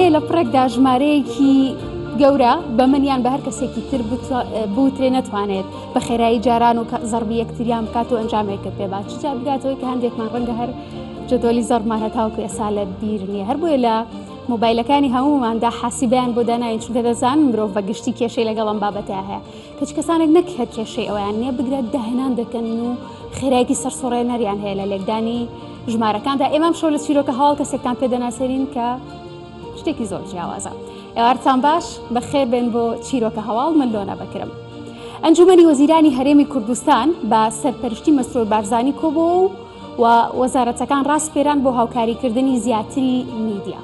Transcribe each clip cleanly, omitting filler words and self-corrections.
لەوانەیە لە پڕێکدا ژمارەیەکی گەورە بە من یان بە هەر کەسێکی تر بوترێ نەتوانێت بە خێرایی جاران و زەڕبی یەکتریان بکات و ئەنجامێکە پێ با چ جا بگاتەوەی کە هەندێکمان ڕەنگە هەر جەدۆلی زەڕمان هەتاوەکو ئێستا لە بیر نییە هەر بۆیە لە مۆبایلەکانی هەمووماندا حاسیبیان بۆ داناین چونکە دەزانن مرۆڤ بە گشتی کێشەی لەگەڵ ئەم بابەتە هەیە کەچ کەسانێک نەک هەر کێشەی ئەویان نییە بگرە داهێنان دەکەن و خێرایەکی سەرسوڕێنەریان هەیە لە لێکدانی ژمارەکاندا. ئێمە ئەمشەو لە چیرۆکە هەواڵ کەسێکتان پێ دەناسێنین کە شتێکی زۆر جیاوازە. ئێوارتان باش، بەخێر بێن بۆ چیرۆکە هەواڵ، من لۆنە بەکرم. ئەنجومەنی وەزیرانی هەرێمی کوردستان بە سەرپەرشتی مەسرور بارزانی کۆبۆوە و و وەزارەتەکان ڕاسپێران بۆ هاوکاریکردنی زیاتری میدیا.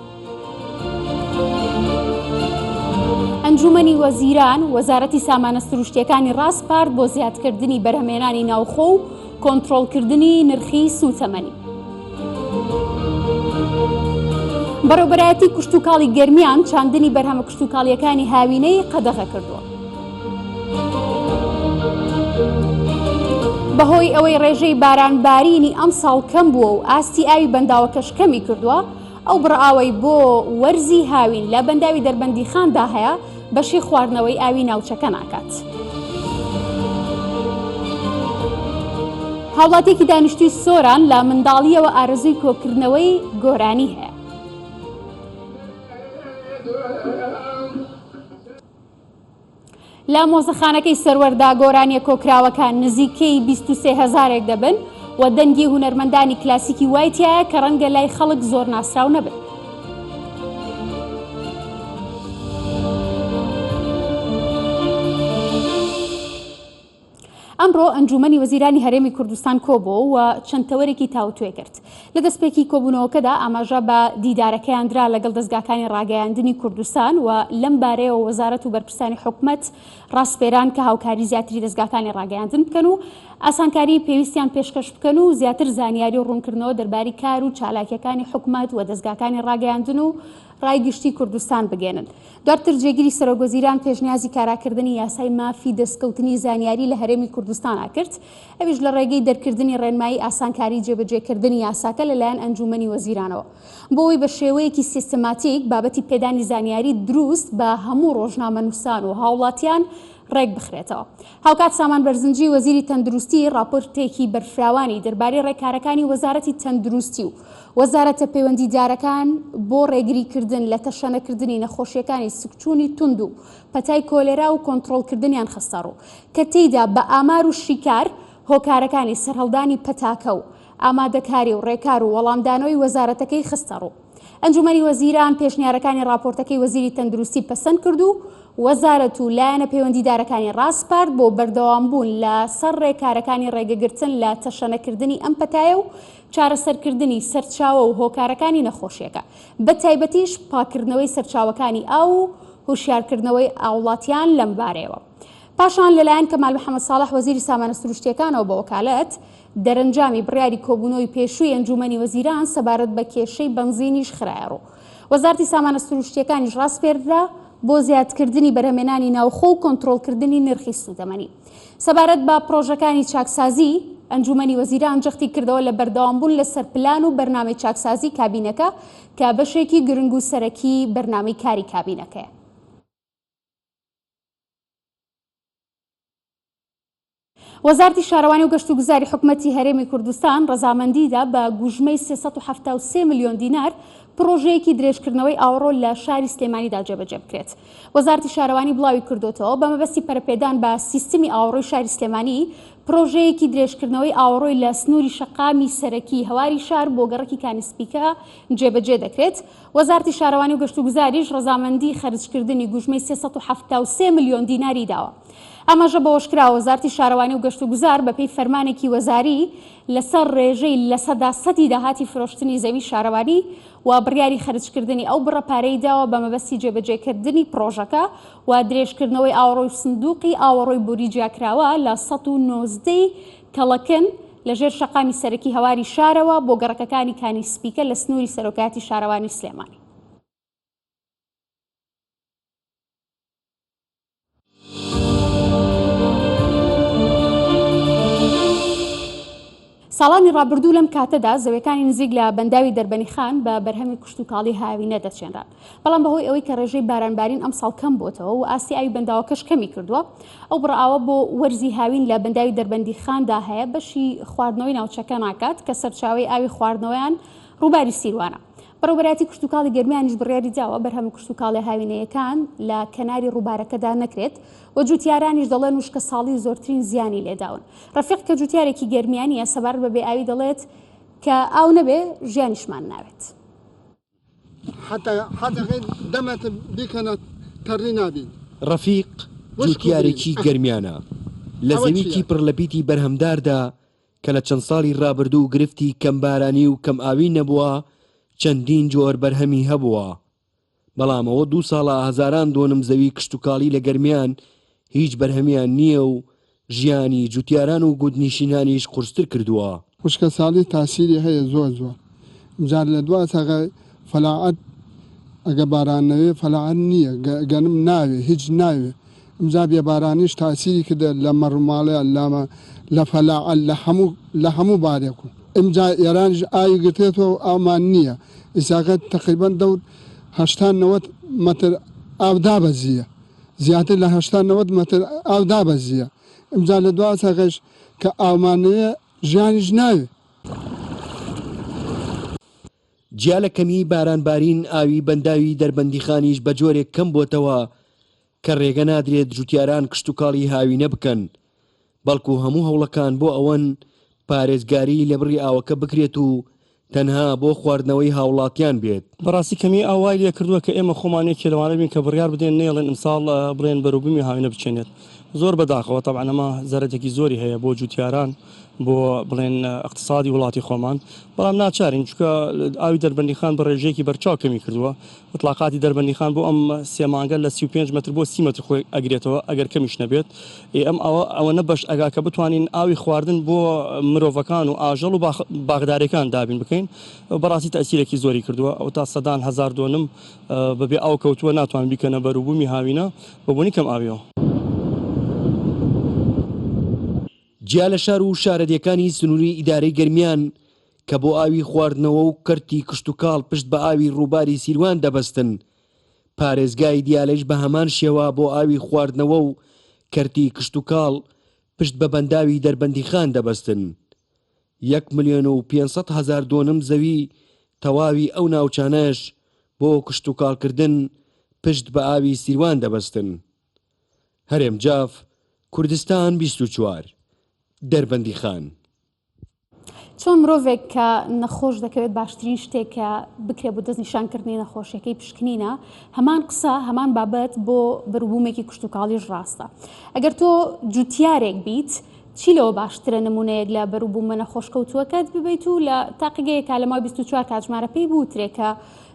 ئەنجومەنی وەزیران وەزارەتی سامانە سروشتیەکانی ڕاسپارد بۆ زیادکردنی بەرهەمێنانی ناوخۆ و کۆنترۆڵکردنی نرخی سووتەمەنی. بەڕێوبەرایەتی کشتوکاڵی گەرمیان چاندنی بەرهەمە کشتوکاڵیەکانی هاوینەی قەدەغە کردووە. بەهۆی ئەوەی ڕێژەی بارانبارینی ئەمساڵ کەم بووە و ئاستی ئاوی بەنداوەکەش کەمی کردووە، ئەو بڕە ئاوەی بۆ وەرزی هاوین لە بەنداوی دەربەندیخاندا هەیە، بەشی خواردنەوەی ئاوی ناوچەکە ناکات. هاوڵاتیەکی دانیشتووی سۆران لە منداڵییەوە ئارەزووی کۆکردنەوەی گۆرانی هەیە. لە مۆزەخانەکەی سەروەردا گۆرانیە کۆکراوەکان نزیکەی 23 هەزارێک دەبن و دەنگی هونەرمەندانی کلاسیکی وای تیایە کە ڕەنگە لای خەڵک زۆر ناسراو نەبن. ئەمڕۆ ئەنجوومەنی وەزیرانی هەرێمی کوردستان کۆبووەوە و چەند تەوەرێکی تاوتوێ کرد. لە دەستپێکی کۆبوونەوەکەدا ئاماژە بە دیدارەکەیان درا لەگەڵ دەزگاکانی ڕاگەیاندنی کوردستان و لەم بارەیەوە وەزارەت و بەرپرسانی حکومەت ڕاسپێران کە هاوکاری زیاتری دەزگاکانی ڕاگەیاندن بکەن و ئاسانکاری پێویستیان پێشکەش بکەن و زیاتر زانیاری و ڕوونکردنەوە دەرباری کار و چالاکیەکانی حکومەت و دەزگاکانی ڕاگەیاندن و ڕای گشتی کوردستان بگەێنن. دواتر جێگری سەرۆکوەزیران پێشنیازی کاراکردنی یاسای مافی دەستکەوتنی زانیاری لە هەرێمی کوردستانا کرد، ئەویش لە ڕێگەی دەرکردنی ڕێنمایی ئاسانکاری جێبەجێکردنی یاساکە لەلایەن ئەنجوومەنی وەزیرانەوە، بۆ ئەوەی بە شێوەیەکی سیستماتیک بابەتی پێدانی زانیاری دروست بە هەموو ڕۆژنامەنووسان و هاوڵاتیان ڕێکبخرێتەوە. هاوکات سامان بەرزنجی وەزیری تەندروستی ڕاپۆرتێکی بەرفراوانی دەربارەی ڕێکارەکانی وەزارەتی تەندروستی و وەزارەتە پەیوەندیدارەکان بۆ ڕێگریکردن لە تەشەنەکردنی نەخۆشییەکانی سکچوونی توند و پەتای کۆلێرا و کۆنترۆڵکردنیان خستەڕوو کە تێیدا بە ئامار و شیکار هۆکارەکانی سەرهەڵدانی پەتاکە و ئامادەکاری و ڕێکار و وەڵامدانەوەی وەزارەتەکەی خستەڕوو. ئەنجومەنی وەزیران پێشنیارەکانی ڕاپۆرتەکەی وەزیری تەندروستی پەسەند کرد و وەزارەت و لایەنە پەیوەندیدارەکانی ڕاسپارد بۆ بەردەوامبوون لە سەر ڕێکارەکانی ڕێگەگرتن لە تەشەنەکردنی ئەم پەتایە و چارەسەرکردنی سەرچاوە و هۆکارەکانی نەخۆشیەکە، بەتایبەتیش پاککردنەوەی سەرچاوەکانی ئاو و هۆشیارکردنەوەی هاوڵاتیان لەمبارەیەوە. پاشان لەلایەن کەمال محەمەد ساڵح وەزیری سامانە سروشتییەکانەوە بە وەکالەت، دەرەنجامی بڕیاری کۆبوونەوەی پێشووی ئەنجوومەنی وەزیران سەبارەت بە کێشەی بەنزینیش خرایەڕوو. وەزارەتی سامانە سروشتییەکانیش ڕاسپێردرا بۆ زیادکردنی بەرهەمێنانی ناوخۆ و کۆنترۆڵکردنی نرخی سووتەمەنی. سەبارەت بە پڕۆژەکانی چاکسازی، ئەنجوومەنی وەزیران جەختی کردەوە لە بەردەوامبوون لەسەر پلان و بەرنامەی چاکسازی کابینەکە کە بەشێکی گرنگ و سەرەکی بەرنامەی کاری کابینەکەیە. وەزارەتی شارەوانی و گەشتوگوزاری حکومەتی هەرێمی کوردستان ڕەزامەندی دا بە گوژمەی 373 ملیۆن دینار پڕۆژەیەکی درێژکردنەوەی ئاوەڕۆ لە شاری سلێمانیدا جێبەجێ بکرێت. وەزارەتی شارەوانی بڵاوی کردۆتەوە، بە مەبەستی پەرەپێدان بە سیستمی ئاوەڕۆی شاری سلێمانی، پڕۆژەیەکی درێژکردنەوەی ئاوەڕۆی لە سنووری شەقامی سەرەکی هەواری شار بۆ گەڕەکی کانی سپیکە جێبەجێ دەکرێت. وەزارەتی شارەوانی و گەشتوگوزاریش ڕەزامەندی خەرجکردنی گوژمەی 373 ملیۆن دیناری داوە. ئاماژە بەوەشکراوە، وەزارەتی شارەوانی و گەشتوگوزار بەپێی فەرمانێکی وەزاری لەسەر ڕێژەی لەسەدا سەدی داهاتی فرۆشتنی زەوی شارەوانی و بڕیاری خەرجکردنی ئەو بڕە پارەی داوە بە مەبەستی جێبەجێکردنی پڕۆژەکە و درێژکردنەوەی ئاوەڕۆی سندوقی ئاوەڕۆی بۆری جیاکراوە لە 119 ی کەڵەکن لە ژێر شەقامی سەرەکی هەواری شارەوە بۆ گەڕەکەکانی کانی سپیکە لە سنووری سەرۆکایەتی شارەوانی سلێمانی. ساڵانی ڕابردوو لەم کاتەدا زەویەکانی نزیک لە بەنداوی دەربەنیخان بە بەرهەمی کشتوکاڵی هاوینە دەچێنران، بەڵام بەهۆی ئەوەی کە ڕێژەی بارانبارین ئەمساڵ کەم بۆتەوە و ئاستی ئاوی بەنداوەکەش کەمی کردووە، ئەو بڕە ئاوە بۆ وەرزی هاوین لە بەنداوی دەربەندیخاندا هەیە بەشی خواردنەوەی ناوچەکە ناکات کە سەرچاوەی ئاوی خواردنەوەیان ڕووباری سیروانە. بەڕێوەبەرایەتی کشتوکاڵی گەرمیانیش بڕیاری داوە بەرهەمە کشتوکاڵیە هاوینەیەکان لە کەناری ڕووبارەکەدا نەکرێت و جوتیارانیش دەڵێن وشکەساڵی زۆرترین زیانی لێداون. ڕەفیق کە جوتیارێکی گەرمیانییە سەبارەت بە بێئاوی دەڵێت، کە ئاو نەبێ ژیانیشمان ناوێت. ڕەفیق جوتیارێکی گەرمیانە، لە زەویکی پڕ لە پیتی بەرهەمداردا کە لە چەند ساڵی ڕابردوو گرفتی کەمبارانی و کەمئاوی نەبووە، چەندین جۆر بەرهەمی هەبووە. بەڵام ئەوە دوو ساڵە هەزاران دۆنم زەوی کشتوکاڵی لە گەرمیان هیچ بەرهەمیان نییە و ژیانی جوتیاران و گوندنیشینانیش قورستر کردووە. وشکەساڵی تاسیری هەیە زۆر زۆر جار لە دوا سەغە فەلاعەت ئەگە باران نەوێ فەلاعەت نییە گەنم ناوێ هیچ ناوێ ئمجا بێ بارانیش تاسیری کردە لە مەڕوماڵە لە لە فەلاعەت لە هەموو لە هەموو بارێک و ئمجا ئێرانیش ئاوی گرتێتەوە و ئاومان نییە ئیساکە تەقریبەن دەور 80 90 مەتر ئاو دابەزییە زیاتر لە 80 90 مەتر ئاو دابەزییە ئمجا لە دوا سەغەش کە ئاومان نەوێ ژیانیش ناوێ. جیا لە کەمیی بارانبارین، ئاوی بەنداوی دەربەندیخانیش بە جۆرێک کەم بۆتەوە کە رێگە نادرێت جوتیاران کشتوکاڵی هاوینە بکەن، بەڵکو هەموو هەوڵەکان بۆ ئەوەن پارێزگاری لە بڕی ئاوەکە بکرێت و تەنها بۆ خواردنەوەی هاوڵاتیان بێت. بەڕاستی کەمیی ئاو وای لێکردووە کە ئێمە خۆمان یەکێ لەوانە بین کە بڕیار بدەین نەیەڵێن ئمساڵ بڵێن بەروبوومی هاوینە بچێنێت. زۆر بەداخەوە تەبعەن ئەمە زەرەدێکی زۆری هەیە بۆ جوتیاران بۆ بڵێن ئیقتسادی وڵاتی خۆمان بەڵام ناچارین چونکە ئاوی دەربەندیخان بە ڕێژەیەکی بەرچاو کەمی کردووە ئیتلاقاتی دەربەندیخان بۆ ئەم سێ مانگە لە 35 مەتر بۆ 30 مەتر خۆی ئەگرێتەوە ئەگەر کەمیش نەبێت ئێ ئەم ئاوە ئەوەنە بەش ئەگا کە بتوانین ئاوی خواردن بۆ مرۆڤەکان و ئاژەڵ و باخدارەکان دابین بکەین بەڕاستی تەئسیرێکی زۆری کردووە ئەو تا سەدان هەزار دۆنم بەبێ ئاو کەوتووە ناتوانن بیکەنە بەروبوومی هاوینە بە بۆنی کەم ئاویەوە. جیا لە شار و شارەدێکانی سنووری ئیدارەی گەرمیان کە بۆ ئاوی خواردنەوە و کەرتی کشتوکاڵ پشت بە ئاوی ڕووباری سیروان دەبەستن، پارێزگای دیالەیش بە هەمان شێوە بۆ ئاوی خواردنەوە و کەرتی کشتوکاڵ پشت بە بەنداوی دەربەندیخان دەبەستن. یەک ملیۆن و 500 هەزار دۆنم زەوی تەواوی ئەو ناوچانەش بۆ کشتوکاڵکردن پشت بە ئاوی سیروان دەبەستن. هەرێم جاف، کوردستان 24، دەربەندیخان. چۆن مرۆڤێک کە نەخۆش دەکەوێت باشترین شتێک کە بکرێت بۆ دەستنیشانکردنی نەخۆشیەکەی پشکنینە، هەمان قسە هەمان بابەت بۆ بەروبوومێکی کشتوکاڵیش ڕاستە. ئەگەر تۆ جوتیارێک بیت چی لەوە باشترە نمونەیەک لە بەروبوومە نەخۆشکەوتووەکەت ببیت و لە تاقیگەیەکا لە ماوەی 24 کاتژمارە پێی بوترێ کە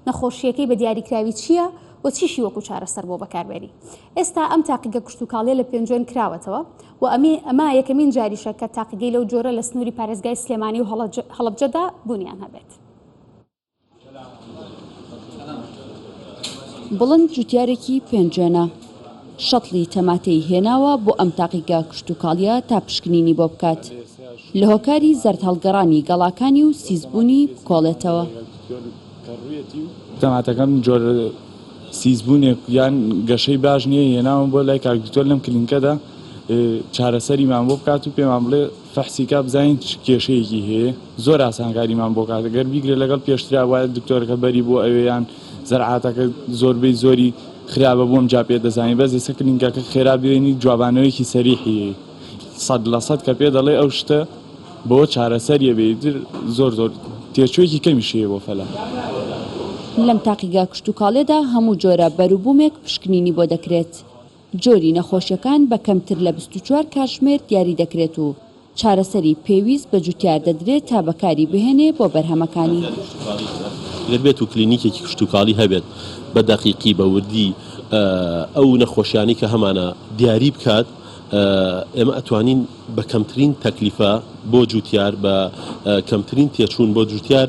نەخۆشیەکەی بە دیاریکراوی چییە و چیشی وەکو چارەسەر بۆ بەکاربێنی. ئێستا ئەم تاقیگە کشتوکاڵیە لە پێنجوێن کراوەتەوە و ئەمە یەکەمین جاریشە کە تاقیگەی لەو جۆرە لە سنووری پارێزگای سلێمانی و هەڵەبجەدا بوونیان هەبێت. بڵند جوتیارێکی پێنجوێنە، شەتڵی تەماتەی هێناوە بۆ ئەم تاقیگە کشتوکاڵیە تا پشکنینی بۆ بکات لە هۆکاری زەردهەڵگەڕانی گەڵاکانی و سیسبوونی بکۆڵێتەوە. تەماتەکەم جۆرە سیسبوونێک یان گەشەی باش نییە هێناوم بۆ لای کاک دکتۆر لەم کلینکەدا چارەسەریمان بۆ بکات و پێمان بڵێ فەحسی کا بزانین چ کێشەیەکی هەیە زۆر ئاسانکاریمان بۆ کات گەر بیگرێ لەگەڵ پێشترا وایە دکتۆرەکە بەری بۆ ئەوێ یان زەرعاتەکە زۆربەی زۆری خراپە بۆم جا پێ دەزانی بەس ئێستا کلینکەکە خێرا بێنی جوابانەوەیەکی سەریحی هەیە 100% کە پێ دەڵێ ئەو شتە بۆ چارەسەریە بێ ئیتر زۆر زۆر تێچوویەکی کەمیش هەیە بۆ فەلا. لەم تاقیگە کشتوکاڵیەدا هەموو جۆرە بەروبوومێک پشکنینی بۆ دەکرێت. جۆری نەخۆشیەکان بە کەمتر لە 24 کاتژمێر دیاری دەکرێت و چارەسەری پێویست بە جوتیار دەدرێت تا بەکاری بهێنێ بۆ بەرهەمەکانی. گەر بێت و کلینیکێکی کشتوکاڵی هەبێت بە دەقیقی بە وردی ئەو نەخۆشیانەی کە هەمانە دیاری بکات ئێمە ئەتوانین بە کەمترین تەکلیفە بۆ جوتیار بە کەمترین تێچوون بۆ جوتیار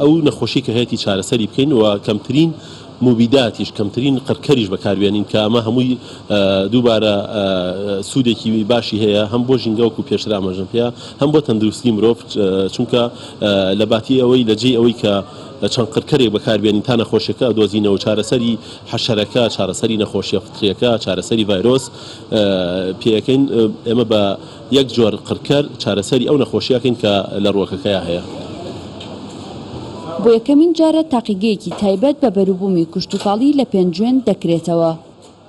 ئەو نەخۆشی کە هەیەی چارەسەری بکەین و کەمترین. موبیداتیش کەمترین قڕکەریش بەکاربێنین کە ئەمە هەمووی دووبارە سوودێکی باشی هەیە هەم بۆ ژینگە وەکو پێشتر ئاماژەم پێیا هەم بۆ تەندروستی مرۆڤ چونکە لە باتی ئەوەی لە جێی ئەوەی کە چەند قڕکەرێک بەکاربێنین تا نەخۆشیەکە ئەدۆزینەوە چارەسەری حەشەرەکە چارەسەری نەخۆشیە فطریەکە چارەسەری ڤایرۆس پێ ئەکەین ئێمە بە یەک جۆر قڕکەر چارەسەری ئەو نەخۆشیە ئەکەین کە لە ڕووەکەکەیا هەیە. بۆ یەکەمین جارە تاقیگەیەکی تایبەت بە بەروبوومی کشتوکاڵی لە پێنجوێن دەکرێتەوە.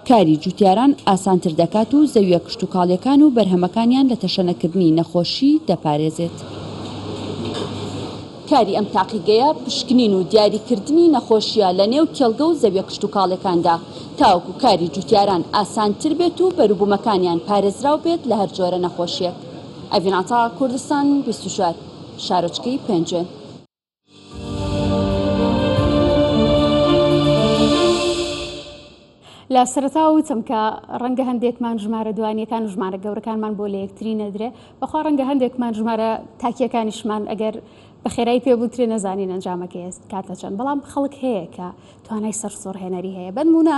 کاری جوتیاران ئاسانتر دەکات و زەویە کشتوکاڵیەکان و بەرهەمەکانیان لە تەشەنەکردنی نەخۆشی دەپارێزێت. کاری ئەم تاقیگەیە پشکنین و دیاریکردنی نەخۆشییە لە نێو کێڵگە و زەویە کشتوکاڵیەکاندا تاوەکو کاری جوتیاران ئاسانتر بێت و بەروبومەکانیان پارێزراو بێت لە هەر جۆرە نەخۆشیەک. ئەڤین عەتا، کوردستان 24، شارۆچکەی پێنجوێن. لە سەرەتاوە وتم کە ڕەنگە هەندێکمان ژمارە دوانیەکان و ژمارە گەورەکانمان بۆ لە یەکتری نەدرێ بەخوا ڕەنگە هەندێکمان ژمارە تاکیەکانیشمان ئەگەر بە خێرایی پێ بوترێ نەزانین ئەنجامەکەی کاتە چەند بەڵام خەڵک هەیە کە توانای سەرسوڕهێنەری هەیە بەنمونە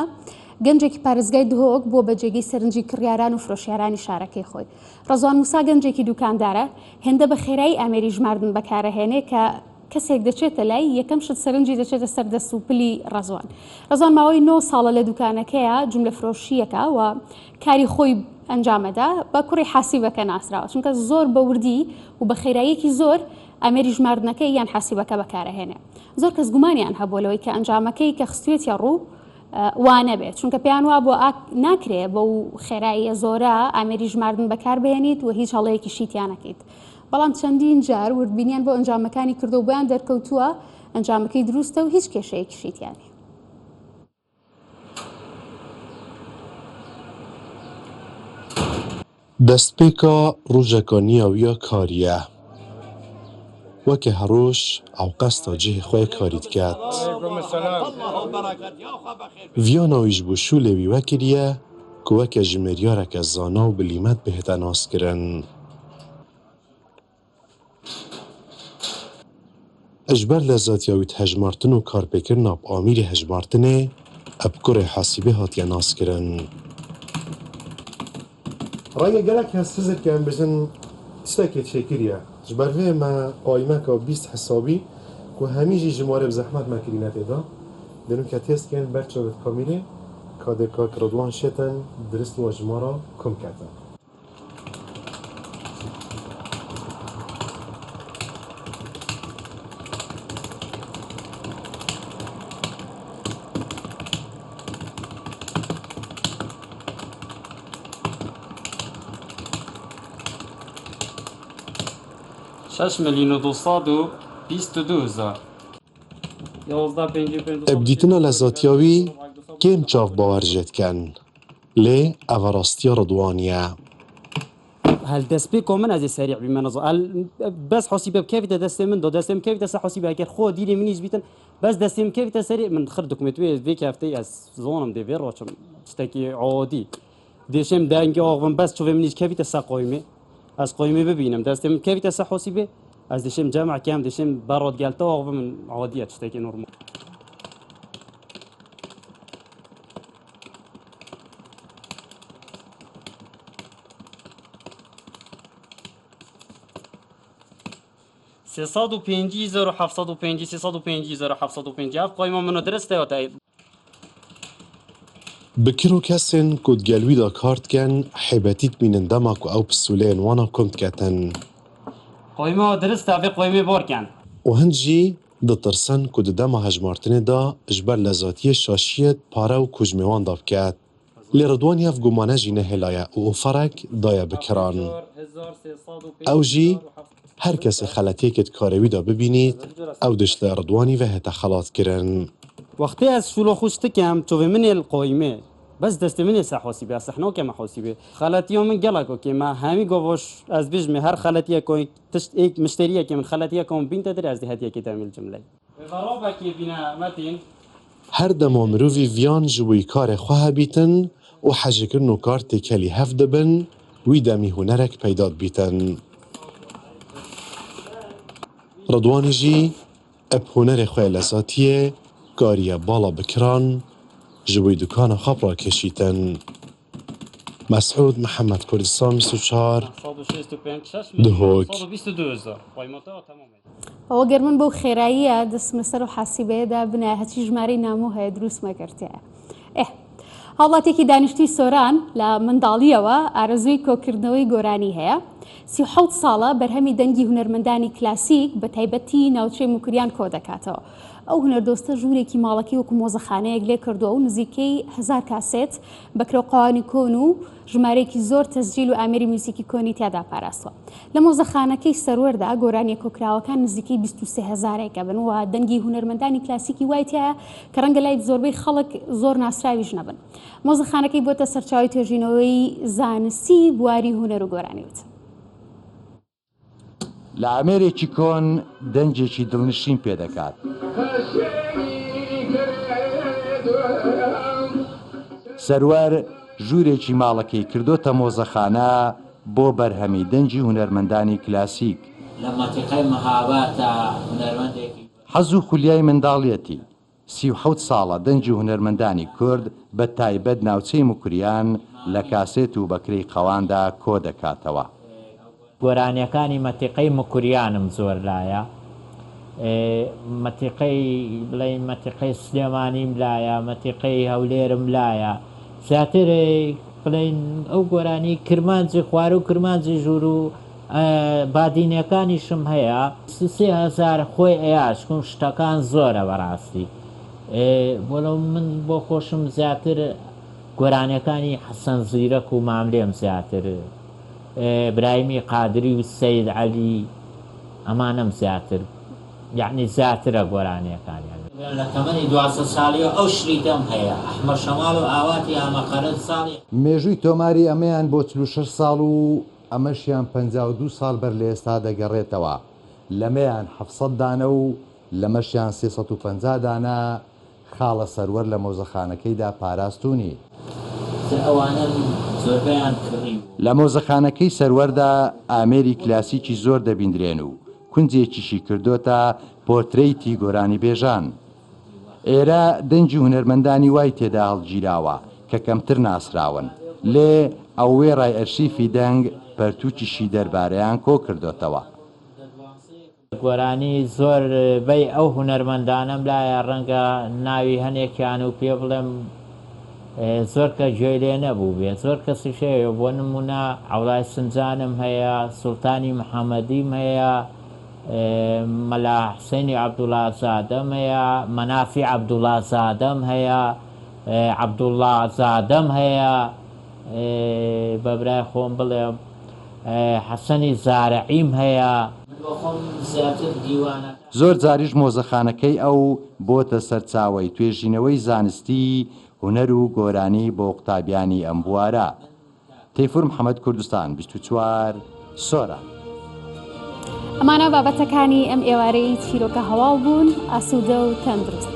گەنجێکی پارێزگای دهۆک بووە بە جێگەی سەرنجی کڕیاران و فرۆشیارانی شارەکەی خۆی ڕەزوان موسا گەنجێکی دوکاندارە هێندە بە خێرایی ئامێری ژماردن بەکارەهێنێ کە کەسێک دەچێتە لای یەکەم شت سەرنجی دەچێتە سەر دەست و پلی ڕەزوان. ڕەزوان ماوەی نۆ ساڵە لە دوکانەکەیا جوملە فرۆشییەکە و کاری خۆی ئەنجامەدا بە کوڕی حاسیبەکە ناسراوە چونکە زۆر بە وردی و بە خێراییەکی زۆر ئامێری ژماردنەکەی یان حاسیبەکە بەکارەهێنێ. زۆر کەس گومانیان هەبووە لەوەی کە ئەنجامەکەی کە خستوێتیە ڕوو وا نەبێت چونکە پێیان وابووە ناکرێ بەو خێراییە زۆرە ئامێری ژماردن بەکاربهێنیت و هیچ هەڵەیەکیشی تیا نەکەیت. بەڵام چەندین جار وردبینیان بۆ ئەنجامەکانی کردووە و بۆیان دەرکەوتووە ئەنجامەکەی دروستە و هیچ کێشەیەکیشی تیا نییە. Destpêka rojeka niya wî ya karî ye. Weke her roj ew qesta cihê xwe yê karî diket. Viyana wî ji bo şûlê wî wekiriye ku weke jimêryareke zana û bilîmet bihête naskirin. Ji ber lezatiya wî di hejmartin û karpêkirina bi amîrê hejmartinê bi kurê Hasîbê hatiye naskirin. Renge gelek kes hizir ke em bijin tiştekê çêkiriye. Ji ber vê me qaymeka 20 hesabî ku hemî jî jimarê bi zehmet me kirîne tê de. Dênim ke têst kên ber çavê kamîrê ka dê kak Ridwan şêtin dirist wa jimara kum ketin. شەش ملیۆن و 222 هەزار. Bi dîtina lezatiya wî kêm çav bawer jê dikin. Lê ev rastiya Ridwanî ye. هەل دەستپێکۆ من ئەزێ سەریع بیمە نەزۆ ئەل بەس حوسیبە بکەویتە دەستێ من دۆ دەستێ من کەویتە سەر حوسیبە ئەگەر خۆ دیلێ منیش بیتن بەس دەستێ من کەویتە سەری من خر دکمێت وێ vê کەفتەی ئەس زۆنم دێ vê ڕۆچم شتێکی عۆدی دێشێم دەنگی ئاغم بەس چوێ منیش کەویتە سەر قۆیمێ ئەس قۆیمێ ببینم دەستێ من کەویتە سەر حوسیبێ ئەس دێشێم جەمع کەم دێشێم بەڕۆت گەلتە ئاغم من عۆدیە شتێکی نۆرمال. 350 750 350 750 ev qayma min dirist e te Bi kir û kesên ku di gel wî de kar dikin hêbetî dimînin dema ku ew pisûleyên wan a kom diketin. Qayma dirist e vê qaymê bar ken. Û hin jî ditirsin ku di dema hejmartinê de ji ber lezatiyê şaşiyê di pare û kujmê wan de biket. Lê Ridwan ev gumane jî nehêlaye û oferek daye bi kiran. Ew jî her kesê xeletiyekê di karê wî de bibînît, ew dê ji li Ridwanî ve hête xelatkirin. Wextê ez şûla xwe dikim, çavê min ê li qayîmê. Bes destê min ê ser hosîbê, ez sehna keme hosîbê. Xeletiya min gelek o kêm e. Hemî gavaş ez bêjimê her xeletiyek o tişt êk mişteriyekê min xeletiyek min bîn te dir ez dê hediyekê demê li cimleyê. Rêverabekê bîne Metîn. Her dema mirovî viyan ji wî karê xwe hebîtin û hejêkirin û kar têkelî hev dibin, wî demî hunerek peyda dibîtin. Ridwanî jî bi hunerê xwe yê lezatiyê. کاریە باڵا بکران ji bo dukana xwe rakêşîtin. Mesûd Mihemed Kurdistan 24 Duhok. ئەوە گەر من بەو خێراییە دەستم لەسەر ئەو حاسیبەیەدا بنایە هەرچی ژمارەی نامۆ هەیە دروستمە کردایە. ئێ. هاوڵاتیەکی دانیشتووی سۆران لە منداڵییەوە ئارەزووی کۆکردنەوەی گۆرانی هەیە. 37 ساڵە بەرهەمی دەنگی هونەرمەندانی کلاسیک بە تایبەتی ناوچەی موکریان کۆدەکاتەوە. ئەو هونەردۆستە ژوورێکی ماڵەکەی وەکو مۆزەخانەیەک لێکردووە و نزیکەی هەزار کاسێت بە کرێوقەوانی کۆن و ژمارەیەکی زۆر تەسجیل و ئامێری میوزیکی کۆنی تیادا پاراستووە. لە مۆزەخانەکەی سەروەردا گۆرانییە کۆکراوەکان نزیکەی 23 هەزارێک ئەبن و دەنگی هونەرمەندانی کلاسیکی وای تیایە کە ڕەنگە لای زۆربەی خەڵک زۆر ناسراویش نەبن. مۆزەخانەکەی بووەتە سەرچاوەی توێژینەوەی زانستی بواری هونەر و گۆرانی وتن. لە ئامێرێکی کۆن دەنگێکی دڵنشین پێ دەکات. سەروەر ژوورێکی ماڵەکەی کردۆتە مۆزەخانە بۆ بەرهەمی دەنگی هونەرمەندانی کلاسیک. لە مەنتیقەی مهاباتە هونەرمەندێکی. حەز و خولیای منداڵیەتی، 37 ساڵە دەنگی هونەرمەندانی کورد بە تایبەت ناوچەی موکریان لە کاسێت و بەکرێی قەواندا کۆ دەکاتەوە. گۆرانیەکانی مەتیقەی موکریانم زۆر لایە، مەتیقەی بڵێین مەتیقەی سلێمانیم لایە، مەتیقەی هەولێرم لایە، زیاتر بڵێین ئەو گۆرانی کرمانجی خوارو و کرمانجی ژوورو بادینیەکانیشم هەیە. 23 هەزار خۆی ئەیا چکون شتەکان زۆرە بەڕاستی بۆلۆ من بۆ خۆشم زیاتر گۆرانیەکانی حەسەن زیرەک و ماملێم زیاتر برایمی قادری و سەید عەلی ئەمانەم زیاتر یەعنی زیاترە گۆرانیەکانیان. لە تەمەنی 12 ساڵیەوە ئەو شریتەم هەیە ئەحمەد شەماڵ و ئاواتی ئامەقەرز ساڵی. مێژووی تۆماری ئەمەیان بۆ 46 ساڵ و ئەمەشیان 52 ساڵ بەر لە ئێستا دەگەڕێتەوە، لەمەیان 700 دانە و لەمەشیان 350 دانە خاڵە سەروەر لە مۆزەخانەکەیدا پاراستوونی. تر ئەوانەم زۆربەیان کڕیوە. لە مۆزەخانەکەی سەروەردا ئامێری کلاسیکی زۆر دەبیندرێن و کونجێکیشی کردۆتە پۆرترەیتی گۆرانیبێژان. ئێرە دەنگی هونەرمەندانی وای تێدا هەڵگیراوە کە کەمتر ناسراون، لێ ئەو وێڕای ئەرشیفی دەنگ، پەرتووکیشی دەربارەیان کۆکردۆتەوە. گۆرانی زۆر بەی ئەو هونەرمەندانەم لایە ڕەنگە ناوی هەنێکیان و پێ بڵێم زۆر کە گوێی لێ نەبوو بێ زۆر کەسیش هەیە بۆ نمونە عەوڵای سنجانم هەیە سوڵتانی محەمەدیم هەیە مەلا حسێنی عەبدوڵا زادەم هەیە مەنافی عەبدوڵا زادەم هەیە عەبدوڵا زادەم هەیە بە برای خۆم بڵێم حەسەنی زارعیم هەیە. من بۆ خۆم زیاتر دیوانەکان. زۆر جاریش مۆزەخانەکەی ئەو بۆتە سەرچاوەی توێژینەوەی زانستیی هونەر و گۆرانی بۆ قوتابیانی ئەم بوارە. تەیفور محەمەد کوردستان 24، سۆران. ئەمانە بابەتەکانی ئەم ئێوارەی چیرۆکە هەواڵ بوون، ئاسوودە و تەندروست.